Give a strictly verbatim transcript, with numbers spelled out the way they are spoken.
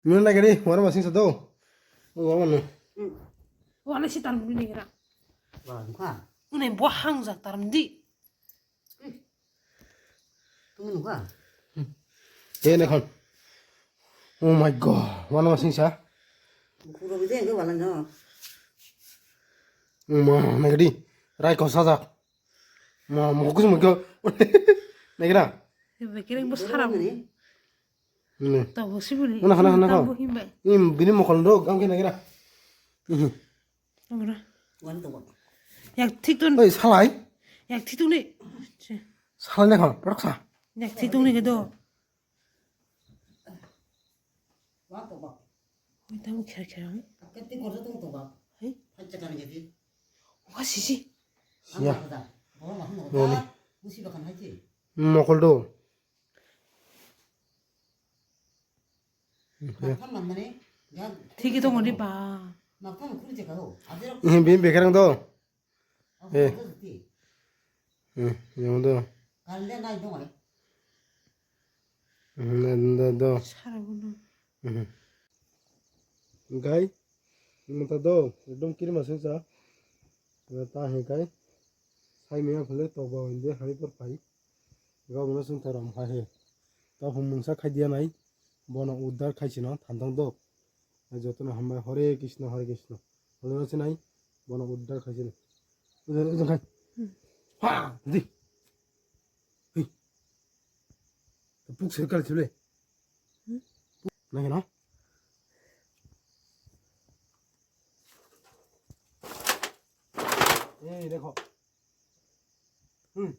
Nuna lagi di, wara masing satu. Oh, wala no. Wala si tan buli negra. Wala nukha. Une bo hangjak taram di. Tunggu nukha. Eh, ne khon. Oh my God, wala masing sa. Kuro bide ke wala no. Ma, nagadi. Rai ko sajak. Ma, mo kus mo ko. Nagra. Bekereng bo sara. Ne. Tabo sibuli. Mana, mana, mana. Tabo himbai. Im, bini mokol do, gam ke nagra. Mhm. Amra. Wan to. Yak thik tun. Oi, salai. Yak thik tun ni. Salai ne khon, raksa. Yak thik tun ni ke do. Wan to ba. Oi, tamo kher kher ang. Kati ko to to ba. Hai. Hai chakar jadi. Wa sisi. Siya. Bo ma no. Noni. Musi ba kan hai chi. Mokol do. Thigi tongo ni ba. Bini bekereng do. Eh. Yang do. Do, do, do. Sara bono. Gai. Mata do. Ekdom kirima sengsa. Ta he kai. Sai mea phale tokba hinde hari por pai. Gabno sung thorom hai he. Ta hum mungsa khai dia nai. Bono uddar khai sino thandang dok. Jotono hambai Hare Krishna, Hare Krishna. Hore rasi nai. Bono uddar khai sino. Uddar, uddar khai. Hmm. Ha! Di. Hei. Puk sir kal chule. Hmm? Nai no? Ei, dekho. Hmm.